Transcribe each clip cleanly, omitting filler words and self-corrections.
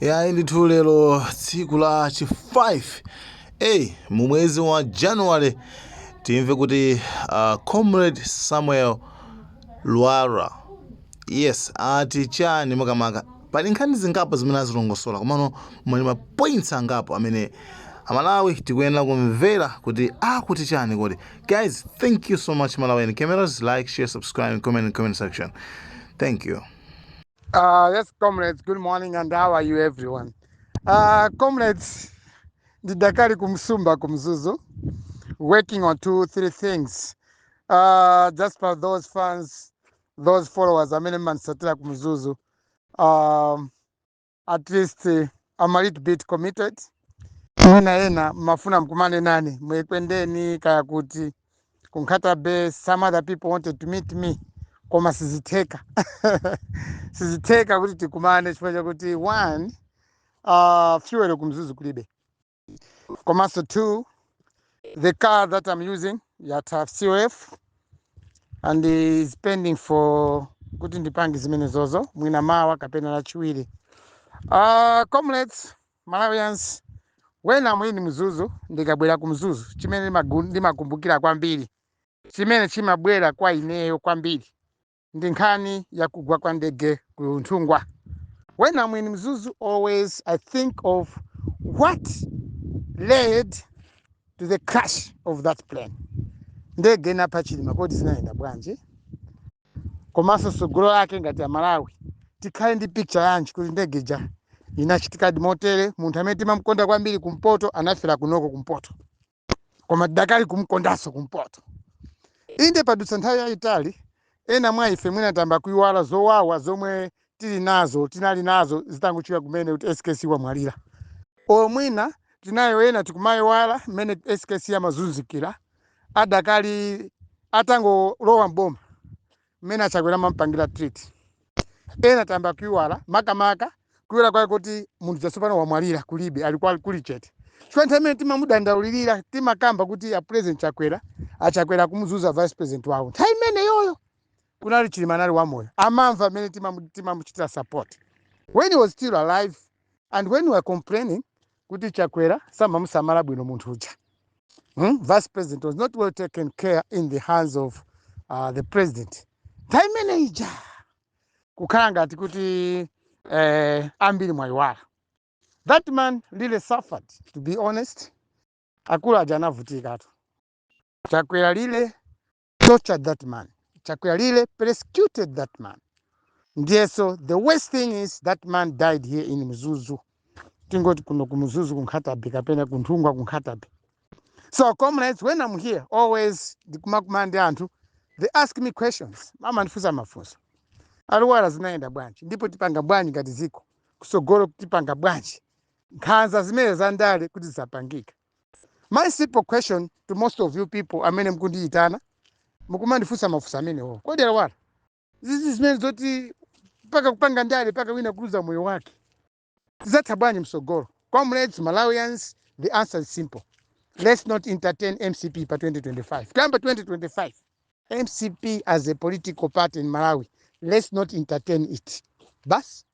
Yayi ndithu, lero tsiku la chi 5 mu mwezi wa January, timve kuti Comrade Samuel Lwara, yes, ati chani makamaka? Pali nkhani zingapo zimene azilongosola, komano muli ma points angapo amene Amalawi tikuyenera kumvera kuti akuti chani kodi. Guys, thank you so much. Malawian Cameras, like, share, subscribe and comment in comment section. Thank you. Yes, comrades, good morning and how are you, everyone? Comrades, ndidakali kumsumba kumzuzu, working on two, three things. Just for those fans, those followers amene mmanisatira kumzuzu, at least I'm a little bit committed. Mwina ena mafuna mkumane nane mwekwendeni kaya kuti kunkhata Bay. Some other people wanted to meet me, koma sizitheka, sizitheka kuti tikumane chifukwa chakuti one, fuel kumzuzu kulibe, komanso two, the car that I'm using yatha COF and is pending for kuti ndipange zimene zozo mwina mawa kapena Lachiwiri. Comrades, Malawians, when I'm in Mzuzu, ndikabwera ku Mzuzu, chimene ndimakumbukira kwambiri, chimene chimabwera kwa ineyo kwambiri, ndi nkhani yakugwa kwa ndege ku Nthungwa. When I'm in Mzuzu, always I think of what led to the crash of that plane. Ndege inapha Chilima, kodi zinayenda bwanji? Komanso tsogolo lake ngati Amalawi tikhale ndi picture yanji kuti ndege ija inachitikadi motere? Munthu amene timamukonda kwambiri kumpoto anafera kunoko kumpoto, koma tidakali kumkondanso kumpoto. Inde, padutsa nthawi yayitali, ena mwa ife mwina tamba kuiwala zowawa zomwe tili nazo, tinali nazo zitangochitika kumene kuti SKC wamwalira. O, mwina tinayo ena tikumayiwala mmene SKC amazunzikira adakali atangolowa mboma, mmene aChakwera amampangira treat. Ena tamba kuiwala, makamaka kuiwala kwake kuti munthu chatsopano wamwalira, kulibe ali kuli chete, chifukwa nthawi imene timamudandaulirira, timakamba kuti a President Chakwera, aChakwera kumuzuza vice president wawo, nthawi imene yoyo kunali Chilima anali wamoyo, amamva amene timamuchitira support when he was still alive and when we were complaining kuti Chakwera samamusamala bwino munthu uja, Vice president was not well taken care in the hands of the president. Nthawi imene ija kukhala ngati kuti ambiri mwayiwala. That man really suffered, to be honest. Akulu aja anavutikatu. Chakwera really tortured that man. Chakwera really persecuted that man. Ndiyeso the worst thing is that man died here in Mzuzu, tingoti kuno ku Mzuzu, kunkhatabe kapena kunthungwa kunkhatabe. So comrades, when I'm here, always ndikumakumana ndi anthu, they ask me questions, amandifunsa mafunso: "Aluwala, zinayenda bwanji? Ndipo tipanga bwanji ngati ziko kusogolo? Tipanga bwanji nkhanza zimene za ndale kuti zisapangike?" My simple question to most of you people amene mukundiyitana, mukumandifunsa mafunso amenewo: "Kodi Aluwala, zizi zimene zoti mpaka kupanga ndale, mpaka wina kuluza moyo wake, tidzatha bwanji msogolo?" Comrades, Malawians, the answer is simple. Let's not entertain MCP pa 2025. Kuyamba 2025, MCP as a political party in Malawi, let's not entertain it. Basi,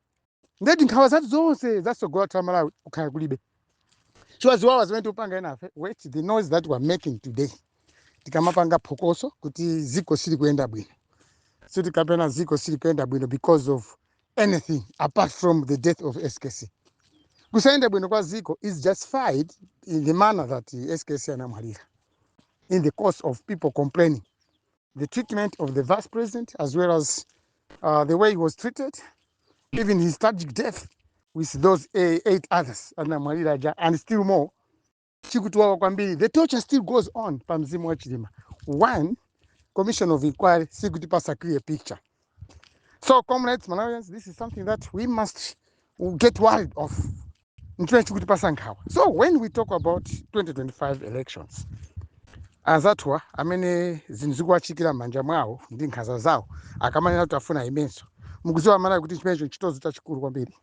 ndeti nkhawa zathu zonse zatsogolo la Malawi kukhala kulibe chifukwa ziwawa zimene tikupanga enafe. Wait, the noise that we're making today, tikamapanga phokoso kuti ziko sili kuyenda bwino, siti kapena ziko sili kuyenda bwino because of anything apart from the death of SKC. Kusayenda bwino kwa ziko is justified in the manner that SKC anamwalira, in the course of people complaining the treatment of the vice president, as well as the way he was treated, even his tragic death with those eight others anamwalira ja, and still more chikutiwawa kwambiri, the torture still goes on pa mzimu wa Chilima. One commission of inquiry sikutipasa clear picture. So comrades, Malawians, this is something that we must get worried of, nchimene chikutipasa nkhawa. So when we talk about 2025 elections, anzathuwa amene zinthu zikuwachikira m'manja mwawo ndi nkhanza zawo akamanena kuti afuna imenso, mukudziwa Malawi kuti chimenecho nchitozo chachikulu kwambiri.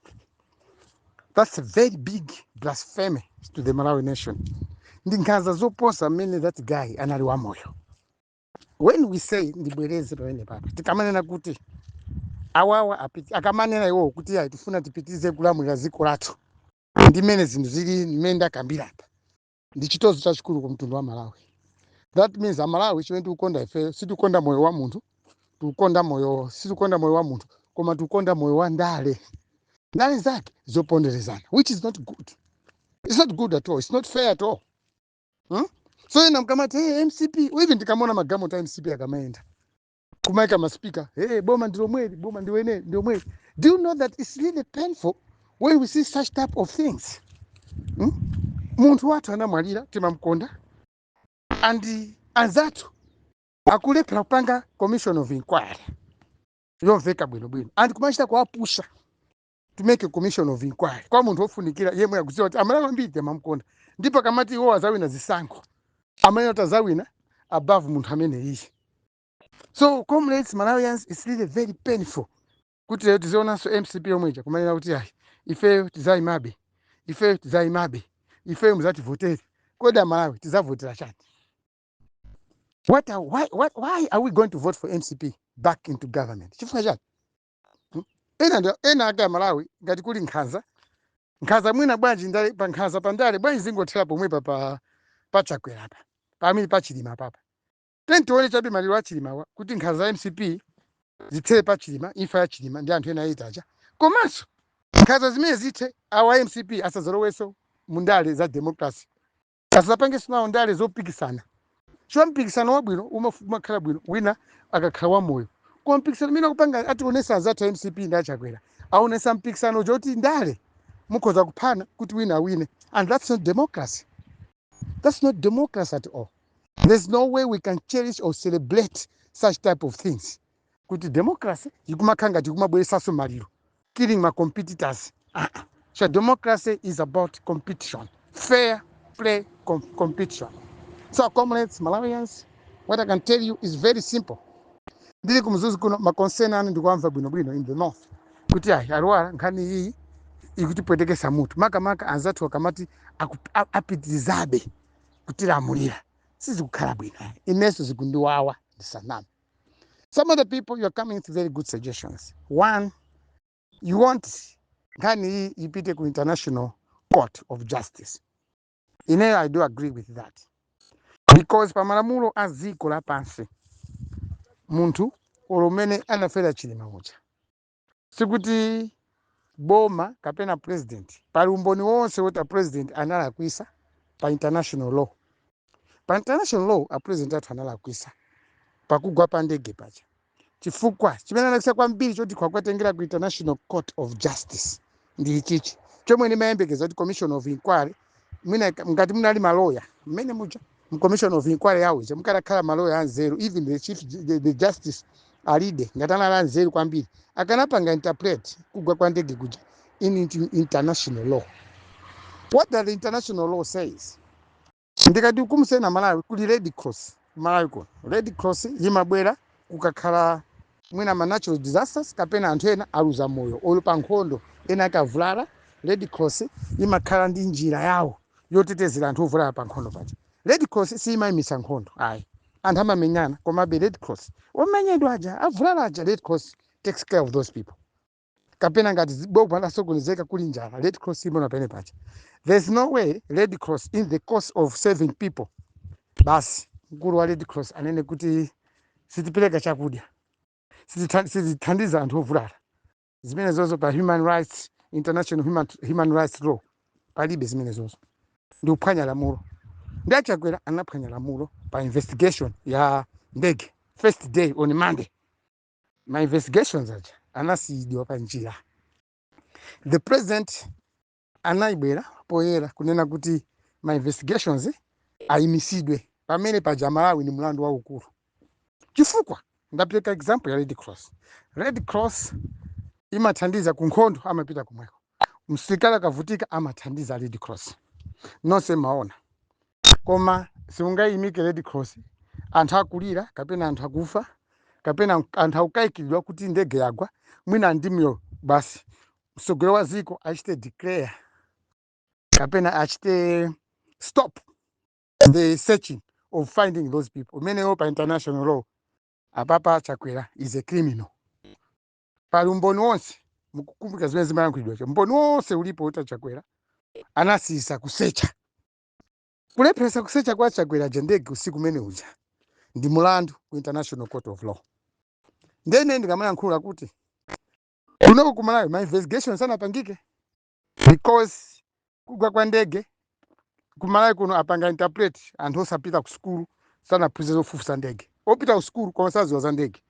That's a very big blasphemy to the Malawi nation. Ndi nkhanza zoposa mmene that guy anali wamoyo. When we say, ndibwereze pamene papa, tikamanena kuti Awawa akamanena iwowo kuti ayi, tifuna tipitirize kulamulira dziko lathu ndimene zinthu zili mmene ndakambira apa, ndi chitozo chachikulu ku mtundu wa Malawi. That means Amalawi chimene tikukonda ifeyo, sitikukonda moyo wa munthu, tikukonda moyo, sitikukonda moyo wa munthu, koma tikukonda moyo wa ndale, ndale zake zoponderezana, which is not good. It's not good at all. It's not fair at all, So ena mkamati, "Hey, MCP," even ndikamona magalimoto a MCP akamaenda kumaika ma speaker, "Hey, boma ndilomweli, boma ndiwene ndiomweli." Do you know that it's really painful when we see such type of things, Munthu wathu anamwalira, timamkonda, and anzathu akulephera kupanga commission of inquiry yomveka bwinobwino and kumachita kuwapusha to make a commission of inquiry kwa munthu wofunikira yemwe akudziwa kuti Amalawi ambiri timamkonda. Ndipo akamati iwo azawina zisankho, amene kuti azawina above munthu amene iye. So comrades, Malawians, it's really very painful kuti lero tizionanso MCP yomwe ija kumanena kuti ayi, ifeyo tizayimabe, ifeyo tizayimabe, ifeyo muzativotere. Kodi Amalawi tizavotera chani? Why are we going to vote for MCP back into government? Chifukwa chani? Ena ena ake Amalawi, ngati kuli nkhanza, nkhanza mwina bwanji ndale pa nkhanza pa ndale bwanji zingothera pomwepa pa Chakwera apa, pamene pa Chilima papa. Tione chabe maliro a Chilimawa kuti nkhanza za MCP zithere pa Chilima, imfa ya Chilima ndi anthu ena ayitacha, komanso nkhanza zimene zithe, awa MCP asazalowenso mu ndale za democracy, asapangenso nawo ndale zopikisana. Chifukwa mpikisano wabwino umakhala bwino wina akakhala wamoyo, koma mpikisano imene akupanga ationesa anzathu a MCP ndi aChakwera, aonesa mpikisano choti ndale mukhoza kuphana kuti wina awine, and that's not democracy. That's not democracy at all. There's no way we can cherish or celebrate such type of things, kuti democracy ikumakhala ngati ikumabweresanso maliro, killing my competitors. Uh-uh. So democracy is about competition, fair play competition. So comrades, Malawians, what I can tell you is very simple. Ndili kuMzuzu kuno, ma concern anu ndikuamva bwinobwino in the north, kuti ayi, alwala nkhani iyi ikutipwetekesa mutu, makamaka anzathu akamati apitirizabe kutilamulira, sizikukhala bwino. Inenso zikundiwawa, ndisaname. Some of the people, you are coming with very good suggestions. One, you want nkhani iyi ipite ku International Court of Justice. Ineyo I do agree with that, because pamalamulo a dziko lapansi, munthu olo umene anafera Chilima uja, sikuti boma kapena president, pali umboni wonse woti a president analakwisa pa international law. Pa international law, a president athu analakwisa pakugwa pa ndege paja, chifukwa chimene analakwisa kwambiri choti kwakatengera ku International Court of Justice ndi ichichi chomwe ndimayembekeza kuti commission of inquiry mwina ngati munali maloya mmene muja mu commission of inquiry yawo ija, mukanakhala maloya anzeru, even the chief the justice alide, ngati anali anzeru kwambiri, akanapanga interpret kugwa kwa ndege kuja in international law. What does the international law says? Ndikati kumusena Malawi kuli Red Cross. Malawi kuno Red Cross imabwera kukakhala mwina ma natural disasters kapena anthu ena aluza moyo olo pa nkhondo, ena akavulala. Red Cross imakhala ndi njira yawo yotetezera anthu ovulala pa nkhondo paja. Red Cross siyimayimisa nkhondo ayi. Anthu amamenyana, komabe Red Cross, omenyedwa aja, avulala aja, Red Cross takes care of those people. Kapena ngati boma lasokonezeka, kuli njala, Red Cross imona pene paja. There's no way Red Cross, in the course of saving people, basi mkulu wa Red Cross anene kuti sitipereka chakudya, sitithandiza anthu ovulala. Zimene zozo pa human rights, international human rights law, palibe zimene zozo. Ndi kuphwanya lamulo. Ndi aChakwera anaphwanya lamulo pa investigation ya ndege. First day on Monday, ma investigations aja anasiyidwa pa njira. The president anayibwera poyera kunena kuti ma investigations ayimisidwe pamene paja. Malawi, ni mlandu waukulu, chifukwa ndapereka example ya Red Cross. Red Cross imathandiza ku nkhondo, amapita kumweko. Msilikali akavutika amathandiza Red Cross, nonse maona. Koma siungayimike Red Cross anthu akulira, kapena anthu akufa, kapena anthu akukayikiridwa kuti ndege yagwa, mwina ndimiyo, basi mtsogoleri wa dziko achite declare kapena achite stop the searching of finding those people. Umenewo pa international law, apapa Chakwera is a criminal. Pa Pali umboni wonse, mukukumbukira zimene zimayankhulidwa, umboni wonse ulipo kuti Achakwera anasisa kusecha. Kulepheresa kusecha kwa Chakwera ja ndege usiku umene uja ndi mulandu ku International Court of Law. Ndene ndikamayankhula kuti kunoko ku Malawi ma investigation sanapangike, because kugwa kwa ndege ku Malawi kuno apanga interpret anthu osapita ku sukulu, sanaphunzire zofufuza ndege, opita ku sukulu koma saziwa za ndege,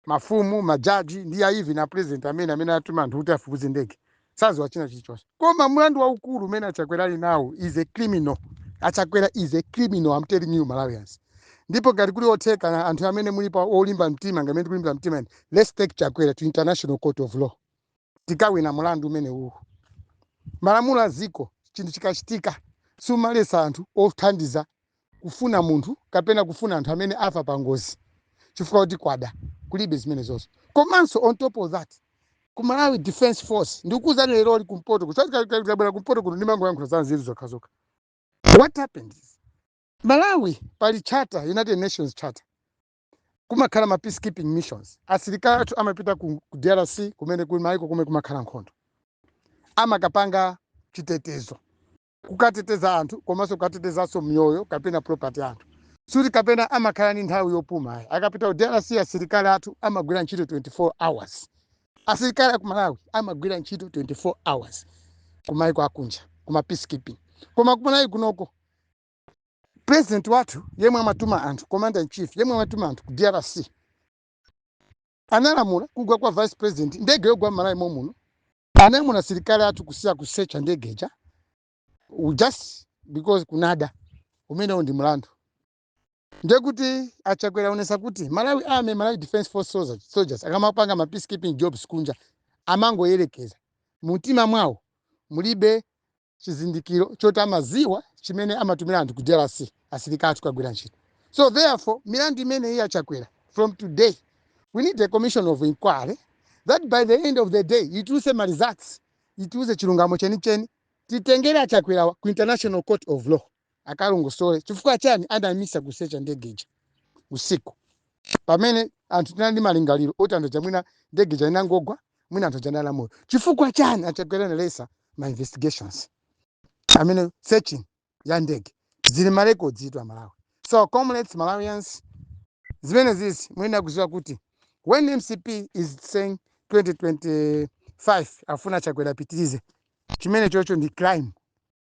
mafumu, majaji ndi aivi na president amene atuma anthu kuti afufuze ndege saziwa china chilichonse. Koma mlandu waukulu umene Achakwera ali nawo, is a criminal. Achakwera is a criminal, I'm telling you, Malawians. Ndipo ngati kuli otheka, anthu amene mulipo olimba mtima ngamene tikulimba mtima ine, let's take Chakwera to International Court of Law. Tikawina mulandu umene uwu. Malamulo a ziko, chinthu chikachitika sumalesa anthu othandiza kufuna munthu kapena kufuna anthu amene afa pa ngozi chifukwa kuti kwada, kulibe zimene zonso. Komanso on top of that, ku Malawi Defense Force, ndikukuwuzani leroli, kumpoto kusabwera kumpoto kuno ndimangoyankhula za nzeru zokhazokha. What happened is, Malawi pali charter, United Nations Charter, kumakhala ma peacekeeping missions. Asilikali athu amapita ku DRC kumene kuli maiko kumene kumakhala nkhondo, amakapanga chitetezo, kukateteza anthu komanso kukatetezanso mioyo kapena property ya anthu. Suti kapena amakhala ndi nthawi yopuma ayi. Akapita ku DRC, asilikali athu amagwira ntchito 24 hours. Asilikali aku Malawi amagwira ntchito 24 hours kumaiko akunja kuma peacekeeping. Koma ku Malawi kunoko, president wathu yemwe amatuma anthu, commander in chief yemwe amatuma anthu ku DRC, analamula kugwa kwa vice president, ndege yogwa m'Malawi momuno, anayamuna asilikali athu kusiya kusecha ndegeja just because kunada. Umenewo ndi mlandu. Ndekuti Achakwera aonesa kuti Malawi Army, Malawi Defense Force soldiers akamapanga ma peacekeeping jobs kunja amangoyerekeza, mumtima mwawo mulibe chizindikiro choti amaziwa chimene amatumira anthu ku DRC, asilikali athu kagwira ntchito. So therefore, milandu imene iyi, Achakwera, from today we need a commission of inquiry that by the end of the day itiuse ma results, itiuze chilungamo chenicheni. Titengere Achakwerawa ku International Court of Law, akalongosole chifukwa chani anamisa kusecha ndegeja usiku pamene anthu tinali ndi malingaliro oti anthu aja mwina ndegeja inangogwa, mwina anthu aja anali amoyo. Chifukwa chani Achakwera analesa ma investigations amene searching ya ndege? Zili ma records itu Amalawi. So comrades, Malawians, zimene zizi mwina kuziwa kuti when MCP is saying 2025 afuna Chakwera apitirize, chimene chocho ndi crime.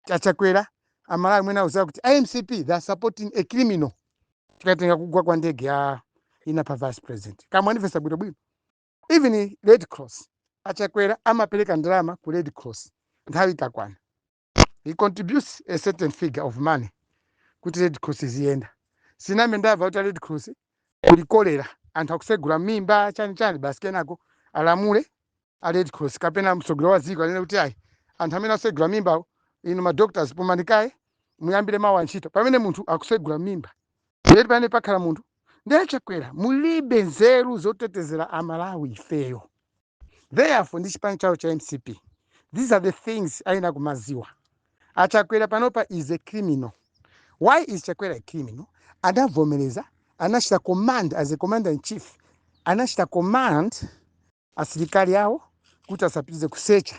Chachakwera, Amalawi mwina kuziwa kuti iMCP, they are supporting a criminal. Tikatenga kugwa kwa ndege ya inapha vice president, kamwanifesa bwinobwino. Even Red Cross, Achakwera amapereka ndalama ku Red Cross nthawi ikakwana. He contributes a certain figure of money kuti Red Cross iziyenda. Sinambe ndamva kuti a Red Cross kuli kolera, anthu akusegula mimba, chani chani, basi kenako alamule a Red Cross kapena mtsogoleri wa dziko anene kuti ayi, anthu amene akusegula mimbawo, inu ma doctors pumanikaye, muyambire mawu antchito, pamene munthu akusegula mimba ndeti pamene pakhala munthu. Ndiye Chakwera mulibe nzeru zotetezera Amalawi ifeyo. Therefore, ndi chipani chawo cha MCP, these are the things aina kumaziwa. Achakwera panopa is a criminal. Why is Chakwera a criminal? Anavomereza, anachita command as a commander in chief, anachita command asilikali awo kuti asapitize kusecha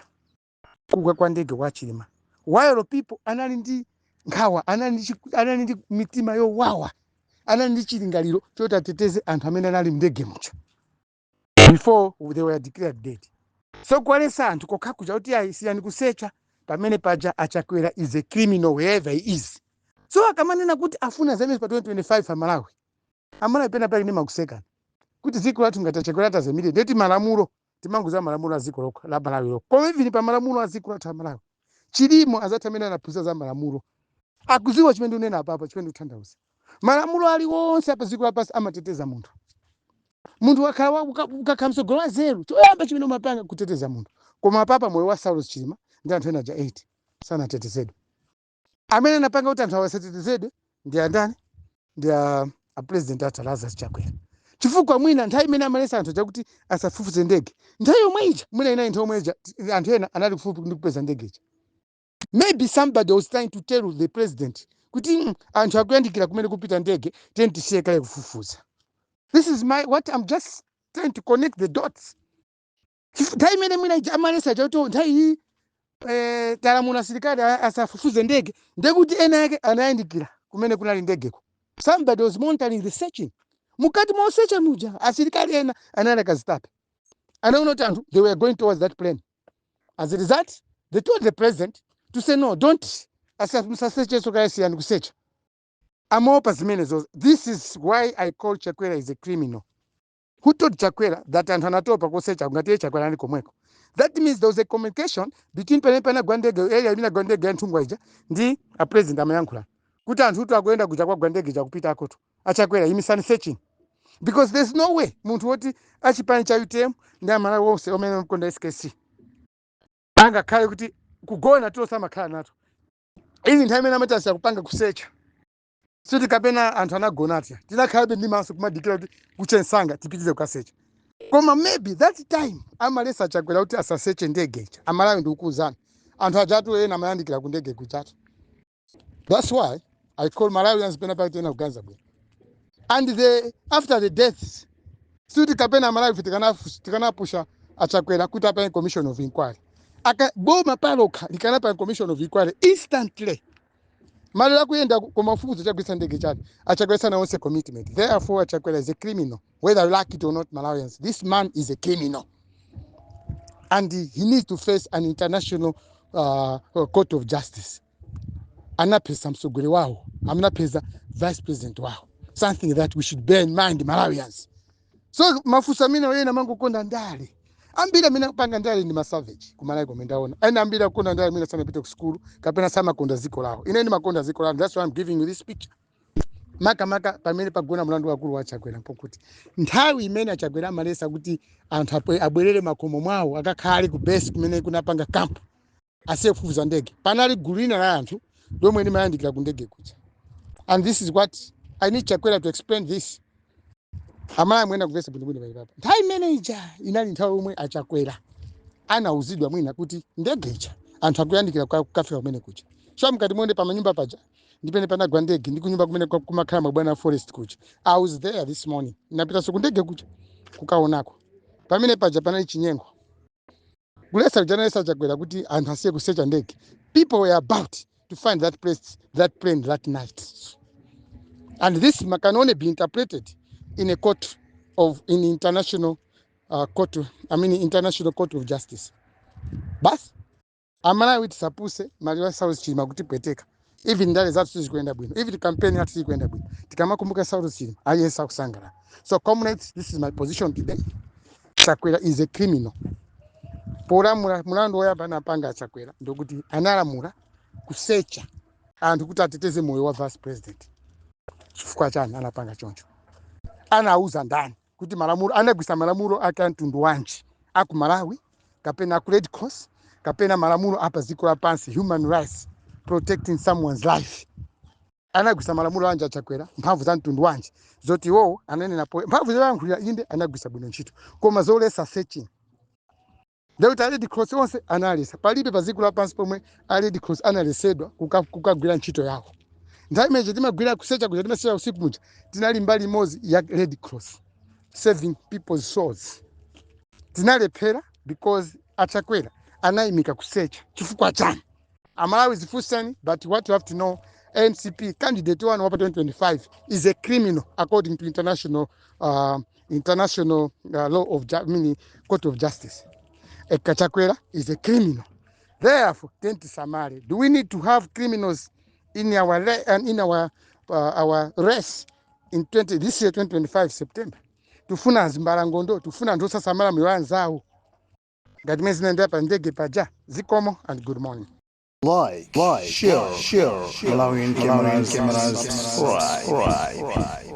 kugwa kwa ndege kwa Chilima, while people anali ndi nkhawa, anali ndi mitima yowawa, anali ndi chilingaliro choti ateteze anthu amene anali mndege muja before they were declared dead. So kuwalesa anthu kokha kuja kuti ayi, siyani kusecha, pamene paja Achakwera is a criminal wherever he is. So akamanena kuti afuna zamene pa 2025, Amalawi, Amalawi pena pali ndimakusekani kuti dziko lathu ngati Achakwera tazemire, ndeti malamulo timangoza malamulo a dziko lokha la Malawi lokha. Koma even pa malamulo a dziko lathu la Malawi chilimo, azathu amene anaphunzira za malamulo akuziwa chimene ndikunena apapa, chimene ndikutanthauza. Malamulo aliwonse apa dziko lapansi amateteza munthu. Munthu wakhala ukakhala mtsogolo wa zeru, choyamba chimene umapanga kuteteza munthu. Koma apapa moyo wa Saulos Chilima ndi anthu ena aja 8 sanatetezedwe. Amene anapanga kuti anthu awa asatetezedwe ndi andani? Ndi a president athu Lazarus Chakwera, chifukwa mwina nthawi imene amalesa anthu chakuti asafufuze ndege, nthawi yomwe ija mwina inayi nthawi yomwe ija anthu ena anali kufupi ndi kupeza ndege ija. Maybe somebody was trying to tell the president kuti anthu akuyandikira kumene kupita ndege, tiyeni tisiye kale kufufuza." This is my what I'm just trying to connect the dots. Nthawi imene mwina ija amalesa chakuti nthawi iyi talamula asilikali asafufuze ndege, ndekuti ena yake anayandikira kumene kunali ndegeko. Somebody was monitoring the searching. Mukati mosecha muja, asilikali ena anali akazitape, anaona kuti anthu, they were going towards that plane. As a result, they told the president to say, "No, don't, musasecheso, kayasiyani kusecha." Amaopa zimenezo. This is why I call Chakwera is a criminal. Who told Chakwera that anthu anatopa kusecha ngati iye Chakwera ali komweko? That means there was a communication between pene panagwa ndege, area imene agwa ndege ya Nthungwa ija, ndi a president. Amayankhula kuti anthu kuti akuyenda kuja kwagwa ndege chakupita akoto, "Achakwera, imisani searching," because there's no way munthu woti achipani cha UTM ndi Amalawi onse omene amkonda SKC angakhale kuti kugona tulo samakhala nato. Izi nthawi imene amati asiyakupanga kusecha, siti kapena anthu anagonati, tinakhalabe ndi maso kumadikira kuti kuche msanga tipitize kukasecha. Koma maybe that time amalesa Chakwera kuti asaseche ndege ija. Amalawi, ndikukuwuzani, anthu ajatu ena amayandikira ku ndege kujatu. That's why I call Malawians pena pake ena kuganiza bwino. And the after the deaths, sikuti kapena Amalawi tikanapusha Achakwera kuti apange commission of inquiry. Aka boma palokha likanapanga commission of inquiry instantly, malo akuyenda koma ufufuzo chagwisa ndege chake. Achakwera sanaonse commitment. Therefore, Achakwera is a criminal, whether you like it or not. Malawians, this man is a criminal and he needs to face an international court of justice. Anapeza msogoleri wawo, anapeza vice president wawo, something that we should bear in mind, Malawians. So mafunso amene oyena mangokonda ndale, ambiri amene akupanga ndale ndi masavage kumalawi komwe ndaona. Ena ambiri akukonda ndale amene sanapite ku sukulu kapena samakonda dziko lawo. Ine ndimakonda dziko lawo. That's why I'm giving you this picture. Makamaka pamene pagona mlandu wakulu wa Chakwera, mpokuti nthawi imene Achakwera amalesa kuti anthu abwerere makomo mwawo, akakhale ku base kumene kunapanga camp, asiye kufufuza ndege, panali gulu lina la anthu lomwe limayandikira ku ndege kuja. And this is what I need Chakwera to explain this. Amalawi, mwena kumvesa bwinobwino palipapa. Nthawi imene ija inali nthawi yomwe Achakwera anauzidwa mwina kuti ndege ija anthu akuyandikira kukafika kumene kuja. So mkati mwende pamanyumba paja ndipene panagwa ndege, ndi kunyumba kumene kumakhala mabwana forest kuja. I was there this morning, napitanso ku ndege kuja kukaonako. Pamene paja panali chinyengo. Kulesa kujanalesa Chakwera kuti anthu asiye kusecha ndege, people were about to find that place, that plane, that night. And this can only be interpreted in a court of in international court, I mean, International Court of Justice. Basi, Amalawi, tisapuse. Maliro a Saulos Chilima kutipweteka. Even ndale zathu sizikuyenda bwino, even campaign yathu sizikuyenda bwino, tikamakumbuka Saulos Chilima aliyense akusangalala. So comrades, this is my position today. Chakwera is a criminal. Polamula, mulandu woyamba anapanga Achakwera ndokuti analamula kusecha anthu kuti ateteze moyo wa vice president. Chifukwa chani anapanga choncho? Anauza ndani kuti malamulo, anagwisa malamulo ake a mtundu wanji, aku Malawi kapena aku Red Cross kapena malamulo apa dziko lapansi, human rights, protecting someone's life? Anagwisa malamulo anje Achakwera? Mphamvu za mtundu wanji zoti iwowo ananena po mphamvu zoyankhulira? Inde, anagwisa bwino ntchito, koma zolesa searching, ndekuti a Red Cross onse analesa. Palibe pa dziko lapansi pomwe a Red Cross analesedwa kukagwira ntchito yawo. Nthawi imeneyi timagwira kusecha kuja, timasecha usiku muja, tinali mbali imodzi ya Red Cross, saving people's souls. Tinalephera because Achakwera anayimika kusecha. Chifukwa chani? Amalawi, zifunseni. But what you have to know, MCP candidate one wapa 2025 is a criminal according to international law of meaning court of justice. Chakwera is a criminal. Therefore, tenti samale, do we need to have criminals in our and in our race in 20 this year, 2025 September? Tufuna azimbalangondo? Tufuna anthu osasamala moyo anzawo ngati mene zinaendera pa ndege paja? Zikomo and good morning. Like, share, Malawian cameras, subscribe.